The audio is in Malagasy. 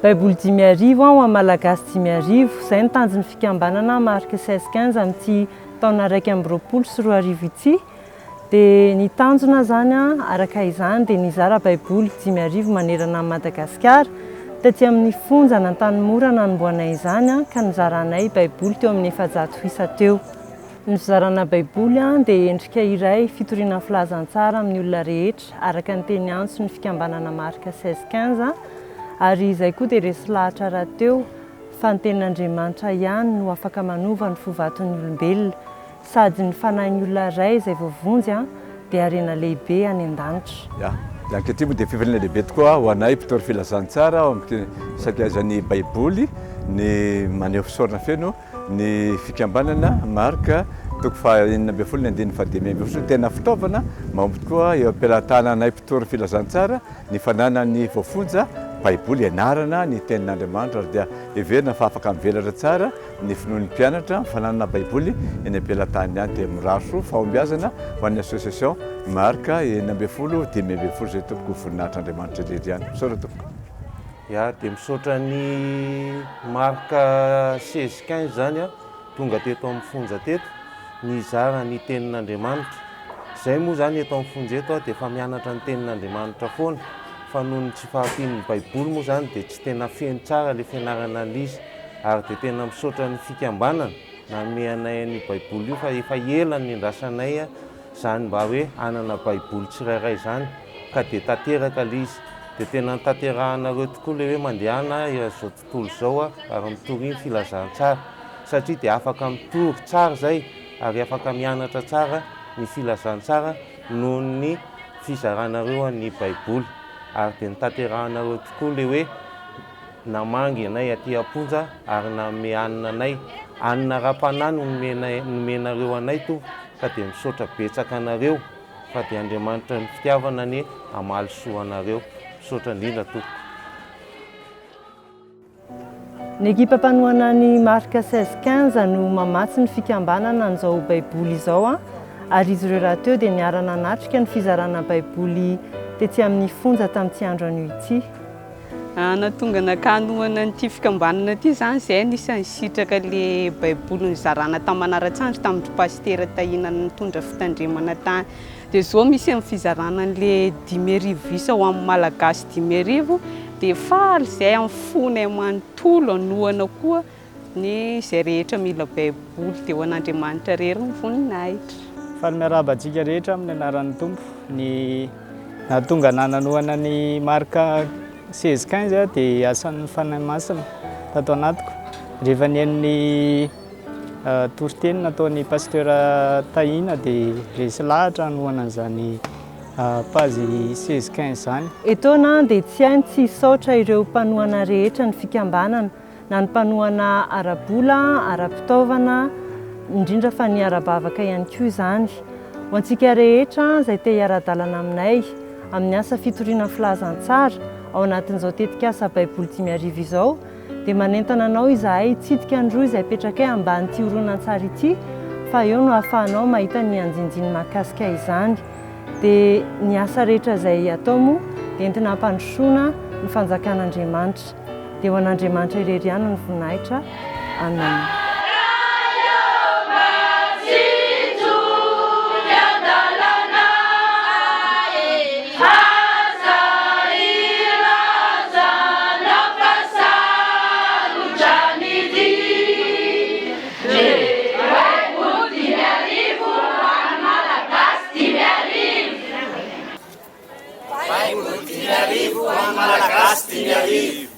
Baiboly 5000 ho an'ny Malagasy 5000, izay no tanjon'ny fikambanana Marc 16 15 amin'ity taona 2021 ity. Dia ny tanjona izany araka izany dia ny hizara Baiboly 5000 manerana an'i Madagasikara. Taty amin'ny fonja an'Antanimora nanombohanay izany ka nizaranay Baiboly teo amin'ny 400 isa teo. Ny fizarana Baiboly dia endrika iray fitoriana ny filazantsara amin'ny olona rehetra, araka ny teny antso ny fikambanana Marc 16 15, ary izay koa dia resy lahatra rahateo fa ny tenin'Andriamanitra ihany no afaka manova ny fo vaton'ny olombelona, sady ny fanahin'ny olona iray izay voavonjy dia harena lehibe any an-danitra. Ya, dia ankehitriny moa dia fifaliana lehibe tokoa ho anay mpitory filazantsara ao amin'ny Sakaizan'ny Baiboly ny maneho fisaorana feno Ny fikambanana Marc toko faha 16 ny andininy faha 15 tena fitaovana mahomby tokoa eo am-pelatananay mpitory filazantsara ny fananan'ny voafonja Baiboly ianarana ny tenin'Andriamanitra ary dia heverina fa afaka mivelatra tsara ny finoan'ny mpianatra ny fananana Baiboly eny am-pelatanany any dia mirary soa fahombiazana ho an'ny association Marc 16 15 izay tompoko voninahitr'Andriamanitra irery ihany. Misaotra tompoko. Ya, dia misaotra an'i Marc 16 15 zany a, tonga teto amin'ny fonja teto, nizara ny tenin'Andriamanitra. Izay moa zany eto amin'ny fonja eto dia efa mianatra ny tenin'Andriamanitra foana, fa noho ny tsy fahampian'ny baiboly moa zany dia tsy tena feno tsara ilay fianarana an'izy. Ary dia tena misaotra ny fikambanana nanome anay an'io baiboly io fa efa ela no niandrasanay izany mba hoe hanana baiboly tsirairay izany ka dia tanteraka ilay izy. Dia tena notanterahanareo tokoa ilay hoe mandehana eran'izao tontolo izao ary mitoria ny filazantsara satria dia afaka mitory tsara izay ary afaka mianatra tsara ny filazantsara noho ny fizaranareo ny baiboly ary dia notanterahanareo tokoa ilay hoe namangy anay aty am-ponja ary nanome hanina anay. Hanina ara-panahy no nomenareo anay Tompo ka dia misaotra betsaka anareo. Fa dia Andriamanitra ny fitiavana anie hamaly soa anareo. Misaotra indrindra tompoko. Ny ekipa mpanohana ny Marc 16 15 no mamatsy ny fikambanana an'izao Baiboly izao ary izy ireo rahateo dia niara-nanatrika ny fizarana Baiboly tetsy amin'ny fonja tamin'ity andro anio ity. Nahatonga anakahy hanohana an'ity fikambanana ity izany izay anisan'ny nisitraka ilay baiboly nizarana tamin'ny manara-tsandry tamin-dry pasitera Tahiana nitondra fitandremana tany. Dia izao misy amin'ny fizarana an'ilay 5000 isa ho an'ny Malagasy 5000 dia faly izahay amin'ny fonay manontolo hanohana koa Ny izay rehetra mila baiboly dia ho an'Andriamanitra irery ny voninahitra. Faly miarahaba antsika rehetra amin'ny anaran'ny Tompo. Ny nahatonga anah nanohana ny Marc 16 15 dia asan'ny Fanahy Masina tato anatiko. Rehefa nihaino ny toriteny nataon'i Pasteur Tahina dia resy lahatra hanohana an'izany page 16 15 izany. Etoana dia tsy hay ny tsy hisaotra ireo mpanohana rehetra ny fikambanana na ny mpanohana ara-bola, ara-pitaovana, indrindra fa ny ara-bavaka ihany koa izany. Ho antsika rehetra izay te hiara-dalana aminay amin'ny asa fitoriana ny filazantsara ao anatin'izao tetikasa Baiboly 5000 izao dia manentana anao izahay hitsidika ny rohy izay apetrakay ambanin'ity horonantsary ity fa eo no ahafahanao mahita ny andinindininy mahakasika izany. Dia ny asa rehetra izay atao moa dia entina hampandrosoana ny fanjakan'Andriamanitra. Dia ho an'Andriamanitra irery ihany ny voninahitra. Amen. Baiboly 5000 ho an'ny Malagasy 5000.